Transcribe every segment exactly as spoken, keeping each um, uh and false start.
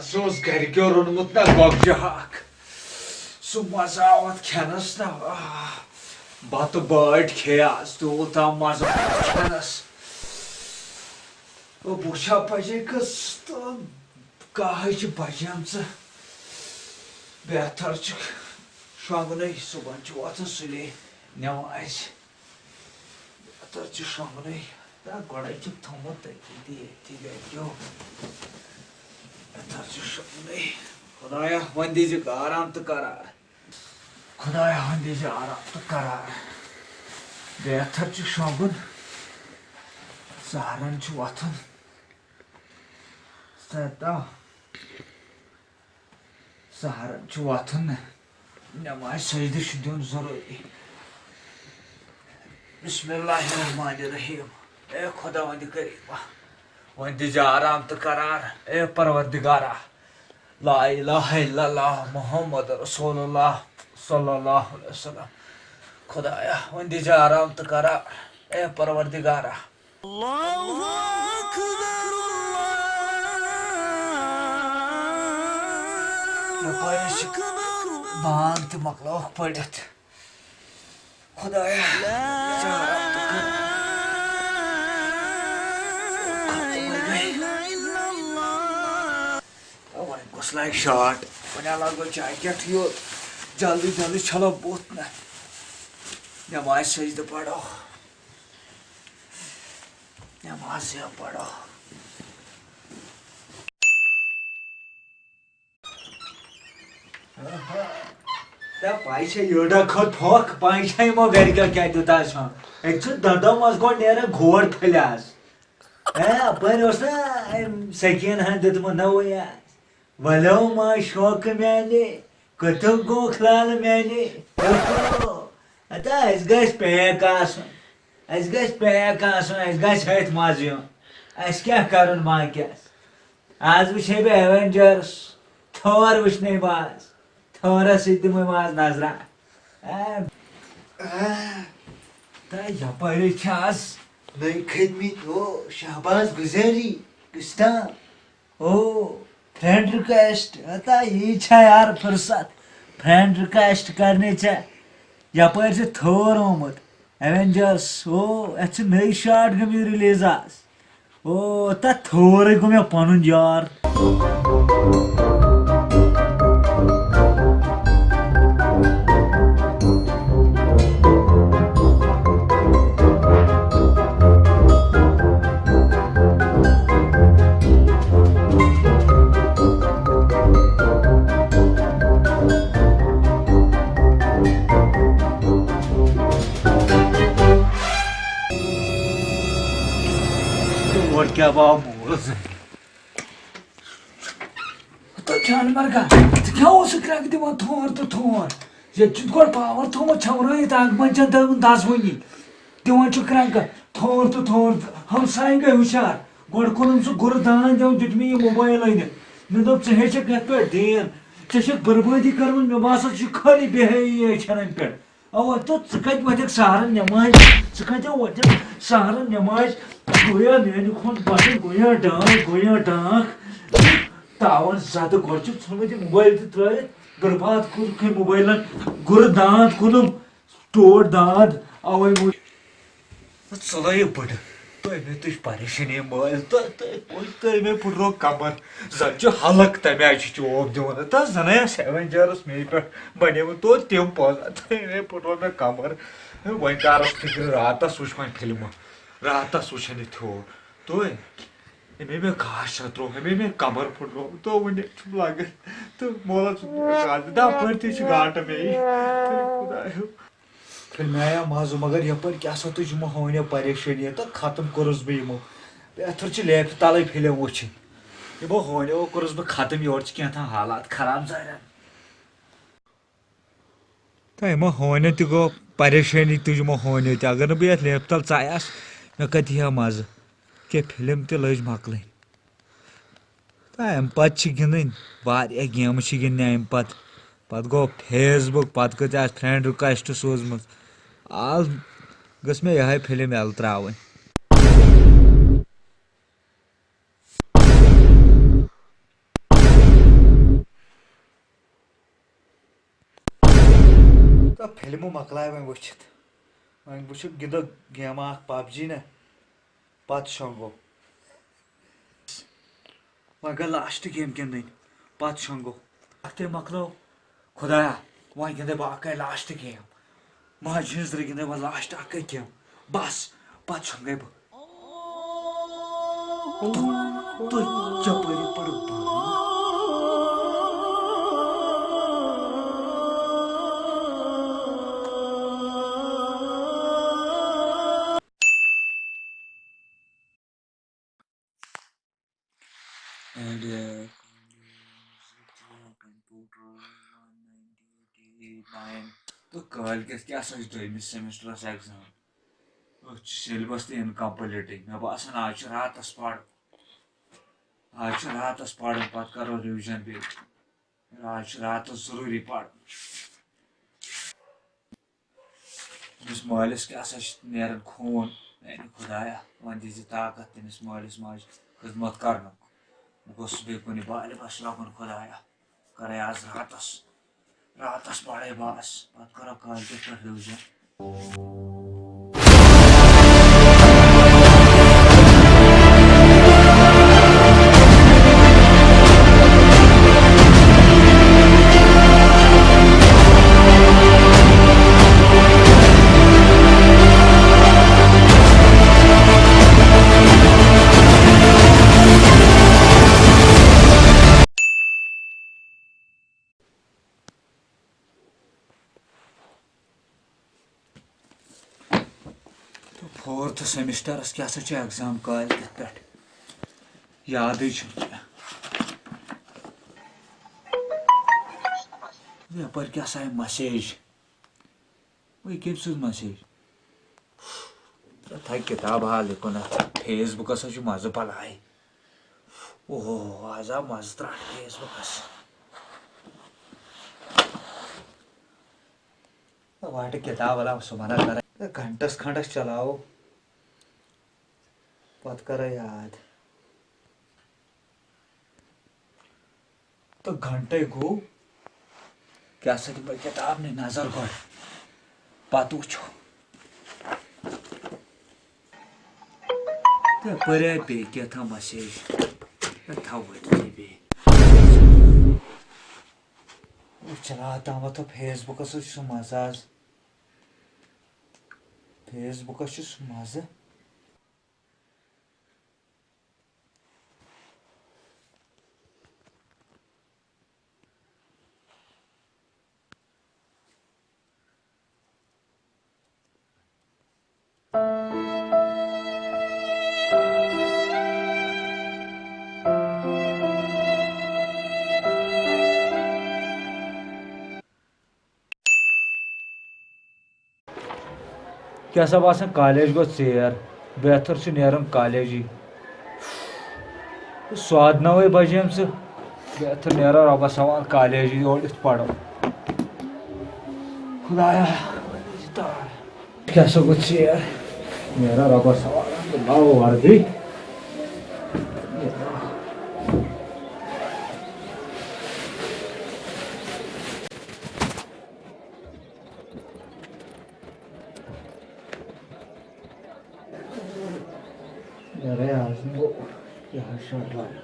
سُہ اوس گرِکیو روٚنمُت نا گۄگجہِ ہاکھ۔ سُہ مزٕ آو اتھ کھٮ۪نس نا۔ آہ، بتہٕ بٲٹۍ کھیٚیہِ آز تیوٗتاہ مزٕ آو اتھ کھٮ۪نس۔ وۄنۍ وٕچھا پزے کٔژ تہٕ کاہے چھِ بجیمژٕ۔ بہتر چھُ شۄنٛگنُے، صُبحن چھُ وۄتھُن سُلے نٮ۪مازِ۔ بہتر چھُ شۄنٛگنُے۔ تہٕ گۄڈَے چھُکھ تھوٚمُت تٔتی تہِ ییٚتہِ گَرِکیو۔ بہتر چھُ شۄنٛگنُے۔ خۄدایا، وۄنۍ دیٖزِ آرام تہٕ قرار۔ خۄدایا، وۄنۍ دیٖزِ آرام تہٕ قرار۔ بہتر چھُ شۄنٛگُن۔ سحرَن چھُ وۄتھُن۔ سَتَو۔ سحرن چھُ وۄتھُن، نماز سجدٕ چھُ دیُن ضروٗری۔ بسم اللہ الرحمن الرحیم۔ اے خۄداوندِ کریٖمہ، وۄنۍ دِژ آرام تہٕ قرار۔ اے پروردگارا، لا الہ الا اللہ محمد رسول اللہ صلی اللہ علیہ وسلم۔ خۄدایا، وۄنۍ دِژ آرام تہٕ قرار۔ اے پروردگارا، اللہ اکبر، اللہ یپٲرۍ چھِ اکبر۔ بانگ تہِ مۄکلٲوکھ پٔرِتھ۔ خۄدایا، لا چارہ تہٕ کر۔ الا اللہ۔ وۄنۍ کُس لگہِ شاٹ؟ وۄنۍ لاگو جاکیٹ یوت۔ جلدی جلدی چھلو بُتھ نہ۔ نماز سجدٕ پرو۔ نماز یا پرو۔ آہا۔ ژےٚ پَے چھےٚ، یٔڈ ہا کھٔت پھۄکھ، پَے چھےٚ یِمو گَرِکیو کیٛاہ دیُت آز شام۔ أکۍ چھُ دَندو منٛز گۄڈٕ نیران گھوڑ پھٔلۍ آز۔ ہے، اَپٲرۍ اوس نا أمۍ سکیٖن ہَن دیُتمُت نہ وۄنۍ آز۔ وَلیو ما شوقہٕ میٛانہِ، کٔتیُک گوکھ لالہٕ میٛانہِ۔ اوہو، ہتا اَسہِ گژھِ پیک آسُن، اَسہِ گژھِ پیک آسُن، اَسہِ گژھِ أتھۍ منٛز یُن۔ اَسہِ کیٛاہ کَرُن ما کیٛاہ؟ آز وٕچھے بہٕ ایونجرس، تھور وٕچھنے بہٕ آز۔ تھورس سۭتۍ دِمے بہٕ آز نظرا۔ آ، آ، تہٕ یپٲرۍ چھِ آز نٔے کھٔتمٕتۍ، او، شہباز گُزیری، کُستام۔ او، فرینڈ ریکویسٹ، ہتا یی چھا یار فرصت فرینڈ ریکویسٹ کرنٕچ ژےٚ؟ یپٲرۍ چھِ تھور آمُت۔ ایونجرس، او، اَتھ چھِ نٔے شاٹ گٔمٕتۍ ریلیز آز۔ او، تَتھ تھورٕے گوٚو مےٚ پَنُن یار۔ تور کیٛاہ باو موز؟ تہٕ جانور گا، ژٕ کیٛاہ اوسُکھ کرٛٮ۪کھ دِوان تھور تہٕ تھور؟ ییٚتہِ چھُ گۄڈٕ پاور تھوٚومُت ژھٮ۪ورٲیِتھ، اَکھ منٛز چھَنہٕ ترٲومٕژ دَزوٕنی۔ دِوان چھُ کرٛٮ۪کہٕ تھور تہٕ تھور۔ ہمسایَن گٔے ہُشار۔ گۄڈٕ کوٚرُن سُہ گُرٕ دان دِوان، دیُت مےٚ یہِ موبایل أنِتھ۔ مےٚ دوٚپ، "ژٕ ہے چھَکھ یَتھ پٮ۪ٹھ دین، ژےٚ چھَکھ بربٲدی کٔرمٕژ، مےٚ باسان، ژٕ چھُکھ خٲلی بیٚہے یٲژ چھَنہٕ اَمہِ پٮ۪ٹھ۔" اَوا، تہٕ ژٕ کَتہِ وۄتھکھ سحرن نٮ۪مازِ؟ ژٕ کَتہِ وۄتھکھ سحرن نٮ۪مازِ؟ گویا میٛانہِ کھۄتہٕ بۄچھِ گویا ڈانٛگ، گویا ڈانٛگ۔ تاوَن زدٕ گۄڈٕ چھُکھ ژھُنمُت یہِ موبایل تہِ ترٛٲوِتھ، برباد کوٚرُکھ یہِ موبایلن، گُرٕ دانٛد کوٚرُم، ٹوٹھ دانٛد، اَوَے موٗجوٗب۔ ژٕ لٲیِو بٕڈٕ، تُہۍ مےٚ تُج پریشٲنی مٲلۍ، تہٕ تُہۍ، تُہۍ مےٚ پھٕٹرو کمر۔ زن چھُ حلق تمہِ آیہِ چھُ چوب دِوان۔ تہٕ زنہٕ آسہِ ایونجرس مے پٮ۪ٹھ بنیومُت توتہِ تِم پوزا۔ تہٕ مے پھٕٹرو مےٚ کمر۔ وۄنۍ کر ژٕ فکرِ، راتس وٕچھ وۄنۍ فلمہٕ۔ راتس وٕچھن یہِ تھوٚو۔ تُہۍ، أمے مےٚ گاش شترو، أمے مےٚ کمر پھٕٹرو۔ تو وۄنۍ چھُم لگان۔ تہٕ مولا ژٕ دپٲرۍ تہِ چھِ گاٹہٕ مے۔ خدایو۔ پھِرِ مےٚ آیا مَزٕ، مگر یَپٲرۍ کیٛاہ سا تُج یِمو ہونیو پریشٲنی تہٕ ختم کوٚرُس بہٕ یِمو۔ بہتر چھُ لیپہِ تَلَے فِلم وٕچھِنۍ۔ یِمو ہونیو کوٚرُس بہٕ ختم، یورٕ چھِ کینٛہہ تام حالات خراب ظٲہرَن۔ تہٕ یِمو ہونیو تہِ گوٚو پریشٲنی تُج یِمو ہونیو تہِ۔ اگر نہٕ بہٕ یَتھ لیپہِ تَل ژایاس، مےٚ کَتہِ یی ہا مَزٕ؟ کیٛاہ فِلم تہِ لٔج مۄکلٕنۍ۔ تہٕ اَمہِ پَتہٕ چھِ گِنٛدٕنۍ، واریاہ گیمہٕ چھِ گِنٛدنہِ اَمہِ پَتہٕ۔ پَتہٕ گوٚو Facebook، پَتہٕ کۭژاہ آسہِ friend request سوٗزمٕژ۔ آز گٔژھ مےٚ یِہوٚے فِلم یَلہٕ ترٛاوٕنۍ۔ فلمہٕ مۄکلایہِ وۄنۍ وٕچھِتھ۔ وۄنۍ وٕچھو، گِنٛدو گیمہٕ اکھ پب جی نا، پتہٕ شۄنٛگو۔ وۄنۍ گٔے لاسٹ گیم گِنٛدٕنۍ، پتہٕ شۄنٛگو۔ اکھ تہِ مۄکلٲو، خۄدایا، وۄنۍ گِنٛدے بہٕ اکٲے لاسٹ گیم۔ ماجہِ ہٕنٛز زٕ گِنٛدے وۄنۍ لاسٹ اکٲے گیم۔ بس، پتہٕ شۄنٛگے بہٕ۔ تُہۍ، تُہۍ کپٲرۍ پٔرِو پانہٕ؟ تہٕ کٲلۍ کٮ۪تھ کیٛاہ سا چھُ دوٚیمِس سیمسٹرس ایگزام؟ أتھۍ چھُ syllabus تہِ incomplete۔ مےٚ باسان، آز چھُ راتس پرُن۔ آز چھُ راتس پرُن، پتہٕ کرو revision بیٚیہِ۔ آز چھُ راتس ضروٗری پرُن۔ أمِس مٲلِس کیٛاہ سا چھُ نیران خوٗن۔ میانہِ خۄدایا، وۄنۍ دِژ یہِ طاقت تٔمِس مٲلِس ماجہِ خدمت کرنُک۔ بہٕ گوٚژھُس بیٚیہِ کُنہِ بالہِ بس لگُن، خۄدایا۔ کرے آز راتس، راتس پرے بس، پتہٕ کرو کٲلۍ کٮ۪تھ پٮ۪ٹھ revision۔ تہٕ فورتھ سیمسٹرس کیٛاہ سا چھُ ایگزام کالہِ کٮ۪تھ پٮ۪ٹھ؟ یادٕے چھُنہٕ کینٛہہ۔ یپٲرۍ کیٛاہ سا آیہِ مسیج؟ وۄنۍ کٔمۍ سٕنٛز مسیج؟ یتھ ہا کِتاب حالٕے کُنتھ، فیس بُکس ہا چھُ مزٕ بلاے۔ اوہو، آز آو مزٕ ترٛٹھ فیس بُکس۔ وٹہٕ کِتاب ولا صُبحن ہا کرے۔ گھنٹس کھنڈس چلاوو، پتہٕ کرے یاد۔ تہٕ گھنٹے گوٚو۔ کیٛاہ سا دِمہٕ بہٕ کِتاب نٕے نظر گۄڈٕ، پتہٕ وٕچھو۔ تہٕ پٔرے بیٚیہِ کیٛاہ تھام مسیج۔ تھاو ؤٹۍ تہِ بیٚیہِ۔ وٕچھ راتھ تامَتھ فیس بُکَس چھُ سُہ مَزٕ آز۔ فیس بُکَس چھُ سُہ مَزٕ۔ کیٛاہ سا باسان، کالج گوٚو ژیر، بہتر چھُ نیرُن کالجی۔ سواد نوے بجے ہم ژٕ، بہتر نیرو رۄبس حوال کالجی، یورٕ یِتھ پرو۔ خدایا، کیٛاہ سا گوٚو ژیر، نیرو رۄبس حوال، لاو وردی۔ یارے، آز گوٚو یہِ حظ شاٹ لاگُن۔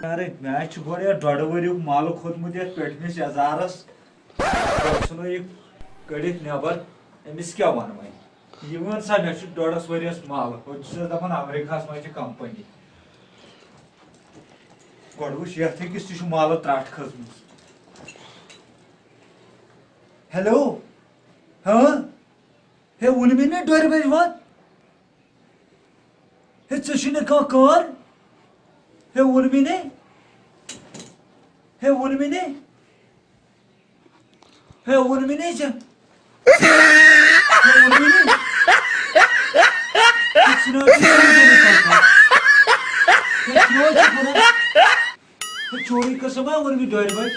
یارے، مےٚ حظ چھُ گۄڈٕ یَتھ ڈۄڈٕ ؤریُک مَل کھوٚتمُت یَتھ پٮ۪ٹھمِس یَزارَس۔ پَتہٕ ژھٕنو یہِ کٔڑِتھ نٮ۪بَر۔ أمِس کیٛاہ وَنہٕ وۄنۍ؟ یہِ وَن سا، مےٚ چھُ ڈۄڈَس ؤریَس مَل۔ ہُتہِ چھُ سا دَپان اَمریٖکاہَس منٛز چھِ کَمپٔنی۔ گۄڈٕ وٕچھ، یَتھ أکِس تہِ چھُ مَلہٕ ترٛٹھ کھٔژمٕژ۔ ہیلو، ہاں؟ ڈورِ بج وات۔ ہے، ژےٚ چھُے نہٕ کانٛہہ کار؟ ہے، ووٚن مےٚ نے۔ ہے، ووٚن مےٚ نے۔ ہے، ووٚن مےٚ نے ژےٚ۔ ہے، ووٚن مےٚ نے۔ ہے، ژٕ نہ حظ چھُکھ سمجھٲنی کانٛہہ کتھ۔ ہے، ژٕ نہ حظ چھُکھ وَنان۔ ہے، چوری قسم ہا ووٚن مےٚ ڈورِ بج۔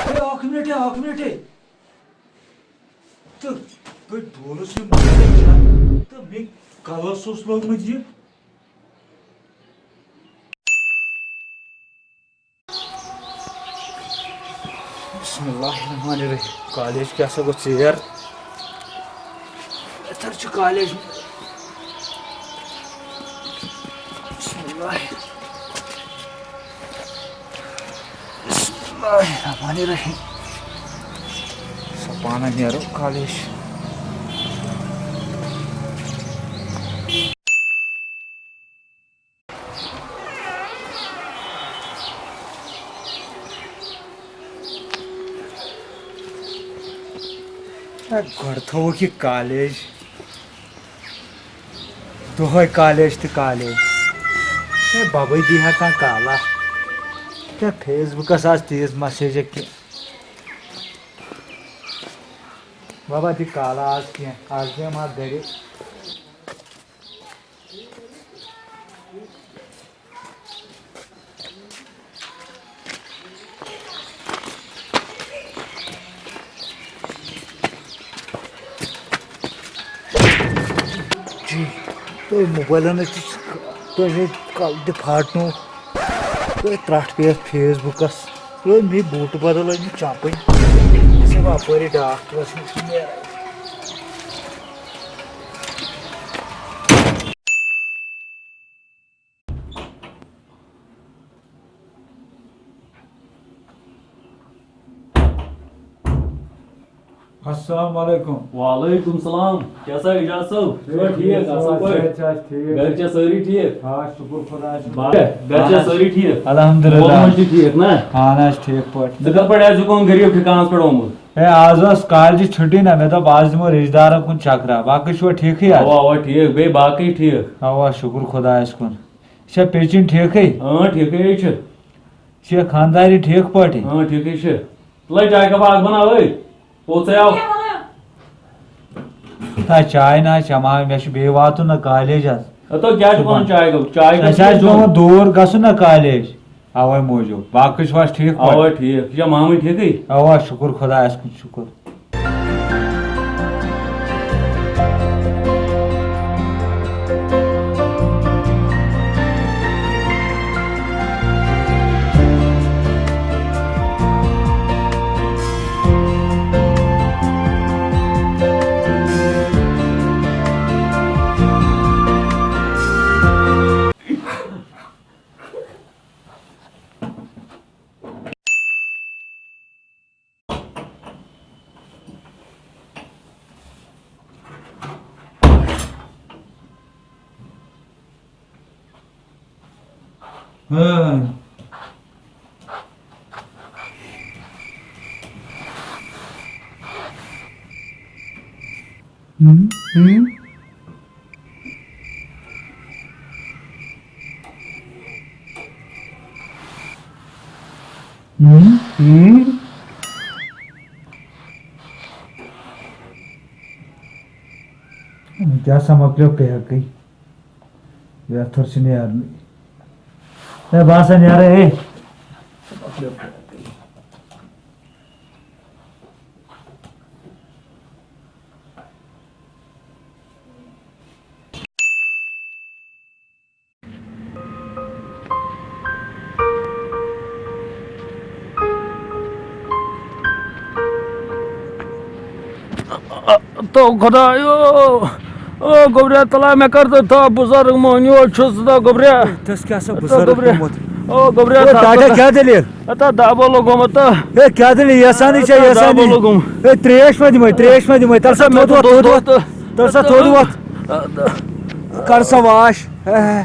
ہے، اکھ منٹ، ہے، اکھ منٹ، ہے۔ تہٕ گٔے ڈورس یِم بنٛد تہٕ مےٚ کلس اوس لوگمُت یہِ۔ بسم اللہ الرحمن الرحیم۔ کالیج کیٛاہ سا گوٚو ژیر؟ یتھ حظ چھُ کالیج۔ بسم اللہ۔ بسم اللہ الرحمن الرحیم۔ سا پانہ نیرو کالیج۔ ہے، گۄڈٕ تھووُکھ یہِ کالیج۔ دۄہے کالیج تہٕ کالیج۔ ہے، بَبٕے دی ہا کانٛہہ کالا۔ کیٛاہ فیس بُکَس آز تیٖژ مسیجہ کینٛہہ۔ بَبا، دِ کالا آز کینٛہہ۔ آز بیٚہم اَتھ گَرِ۔ جی، تُہۍ موبایلَن ٲسۍ تُہۍ ہے کَل تہِ پھاٹنو۔ تُہۍ ترٛٹھ پیٚیَس فیس بُکَس۔ تُہۍ مےٚ بوٗٹہٕ بدل ٲسۍ مےٚ چَپٕنۍ۔ أسۍ ہے اَپٲری ڈاکٹرَس نِش نیران۔ السلام علیکم۔ وعلیکم السلام۔ کیٛاہ سا اعجاز صٲب؟ چھِوا ٹھیٖک، اَصٕل پٲٹھۍ؟ صحت چھا ٹھیٖک؟ گَرِ چھا سٲری ٹھیٖک؟ آ، شُکُر خۄدایَس کُن۔ با-، گَرِ چھا سٲری ٹھیٖک؟ الحمدللہ۔ مول موج تہِ ٹھیٖک نا؟ اَہَن حظ، ٹھیٖک پٲٹھۍ۔ ژٕ کَتھ پٲٹھۍ آسہِ یِکُن غریٖب ٹھِکانَس پٮ۪ٹھ آمُت؟ ہے، آز ٲس کالجہِ چھُٹی نا، مےٚ دوٚپ آز دِمو رِشتہٕ دارَن کُن چَکرا۔ باقٕے چھُوا ٹھیٖکھٕے حظ؟ اَوا، اَوا، ٹھیٖک۔ بیٚیہِ باقٕے ٹھیٖک؟ اَوا، شُکُر خۄدایَس کُن۔ یہِ چھا پیٚچِن ٹھیٖکھٕے؟ اۭں، ٹھیٖکھٕے چھِ۔ چھِ خانٛدارِ ٹھیٖک پٲٹھۍ؟ اۭں، ٹھیٖکھٕے چھِ۔ تُلے چاے کپ اکھ بناو، أے۔ پوٚژھ آو۔ تا چاے نہ چماو، مےٚ چھُ بیٚیہِ واتُن نہ کالیج حظ۔ ہتو کیٛاہ چھُ وَنان چاے کپ؟ چاے کپ اَسہِ چھُ آسہِ چیوٚن۔ پیوٚمُت دوٗر گژھُن نہ کالیج، اوے موٗجوٗب۔ باقٕے چھُو حظ ٹھیٖک پٲٹھۍ؟ اوا ٹھیٖک، یہِ چھا مامٕنۍ ٹھیٖکٕے؟ اوا شُکُر خۄدایَس کُن، شُکُر۔ ہاں۔ ہم، ہم۔ ہم، ہم۔ کیٛاہ سا مۄکلیو پیکٕے۔ یتھ ہر چھِ نیرنٕے۔ ہے، بہٕ ہسا نیرٕ، ہے۔ تو خدایو، او گوٚبریا، تلا مےٚ کر تہٕ تھاو بُزرگ مٔہنیو چھُس تہٕ گوٚبریا۔ تس کیٛاہ سا تہٕ بُزرگ گوٚبریا۔ گوٚمُت؟ او گوٚبریا، او تھاو ٹاٹا تہٕ کیٛاہ دٔلیٖل؟ ہتا دَب لوٚگمُت تہٕ۔ ہے کیٛاہ دٔلیٖل؟ یسانی چھا ہتا دَب یسانی؟ لوٚگُم۔ ہے ترٛیش ما دِمے، ترٛیش ما دِمے؟ تل سا مےٚ تھوٚد تہٕ وۄتھ، تھوٚد دۄد وۄتھ۔ تہٕ تل سا تھوٚد وۄتھ۔ تہٕ کر سا واش۔ ہے۔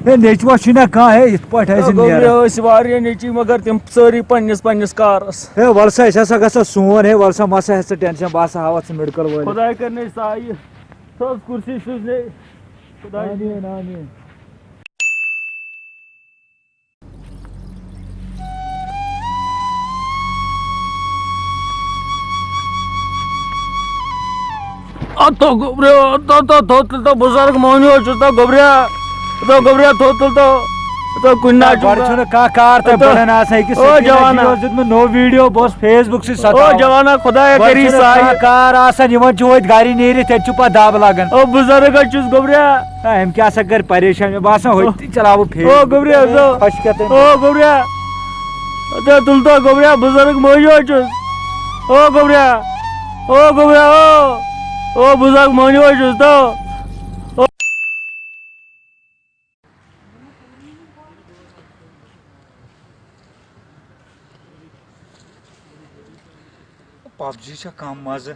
ہے، نیٚچوَس چھُے نہ کانٛہہ، ہے، یِتھ پٲٹھۍ ٲسۍ ہے، گوٚبرِ نیران۔ ٲسۍ واریاہ نیٚچوۍ، مگر تِم سٲری پننِس پننِس کارس۔ ہے، وَلہٕ سا، أسۍ ہسا گژھو سون، ہے، وَلہٕ سا، مہ سا ہےٚ ژٕ ٹٮ۪نشن، بہٕ ہسا ہاوَتھ ژٕ میڈیکل وٲلِس۔ خۄداے کَرنَے سایہِ، تھٲوٕس کُرسی سٕنٛز نے۔ خۄداے آمیٖن، آمیٖن۔ اَتھ گوٚبریا، تہٕ، تہٕ، تہٕ، تہٕ، تہٕ بُزرگ مٔہنیو چھُس تہٕ گوٚبریا، تہٕ گوٚبریا، تہٕ، تہٕ، تہٕ، تہٕ کُنہِ نہ، نہ چھُم گۄڈٕ کانٛہہ۔ چھُنہٕ کانٛہہ کار تہٕ تہٕ، بڑن آسان أکِس او سکیٖنہ جوانا۔ جی اوس دیُتمُت نوٚو ویٖڈیو، بہٕ اوسُس Facebook سٕے او ستاوان۔ جوانا، خۄدایا گۄڈٕ کٔرِی چھُنہٕ سایہِ۔ کانٛہہ کار آسان، یِوان چھُ ہوٚتۍ گرِ نیٖرِتھ، تَتہِ چھُ پتہٕ دب لگان۔ او بُزرگ حظ چھُس گوٚبریا۔ نہ، أمۍ کیٛاہ سا کَرِ پریشان، مےٚ باسان ہوٚتہِ تہِ چلاوٕ Facebook۔ او گوٚبریا، او۔ خۄش کیٛاہ تٔمۍ۔ او گوٚبریا۔ تہٕ تُل تو گوٚبریا، بُزرگ مٔہنیو چھُس۔ او گوٚبریا، او گوٚبریا، او۔ او بُزرگ مٔہنیو چھُس تو۔ پب جی چھا کم مزٕ۔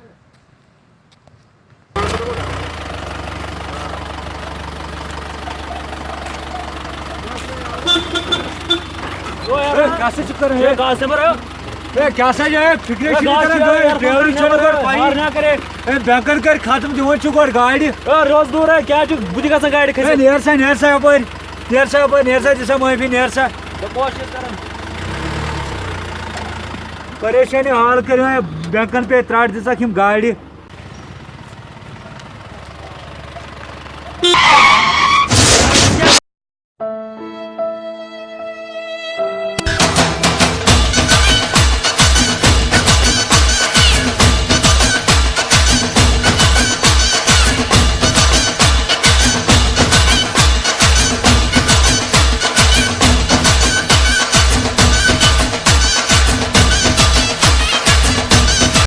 ہے، کیٛاہ سا چھُ کران؟ ہے، گاسہٕ نمبر، ہے۔ ہے، کیٛاہ سا چھُ؟ ہے، فِکرِ ہے، چھُنہٕ گاسہٕ کران، چھُ، گٲڑۍ، ہے، ڈرایورٕے چھُنہٕ گۄڈٕ پَیی۔ مارنا کرے۔ ہے، بینکن کر ختم، دِوان چھُ گۄڈٕ گاڑِ۔ ہے، روز دوٗر، ہے، کیٛاہ چھُ؟ بہٕ تہِ گژھان گاڑِ ہے، کھٔسِتھ۔ نیر سا، نیر سا یپٲرۍ۔ نیر سا یپٲرۍ، نیر سا، دِ سا معٲفی، نیر سا۔ بہٕ کوٗشِش کران۔ پریشٲنی حال کٔرِو، ہے، بینکن پے ترٛٹھ دِژکھ یِم گاڑِ۔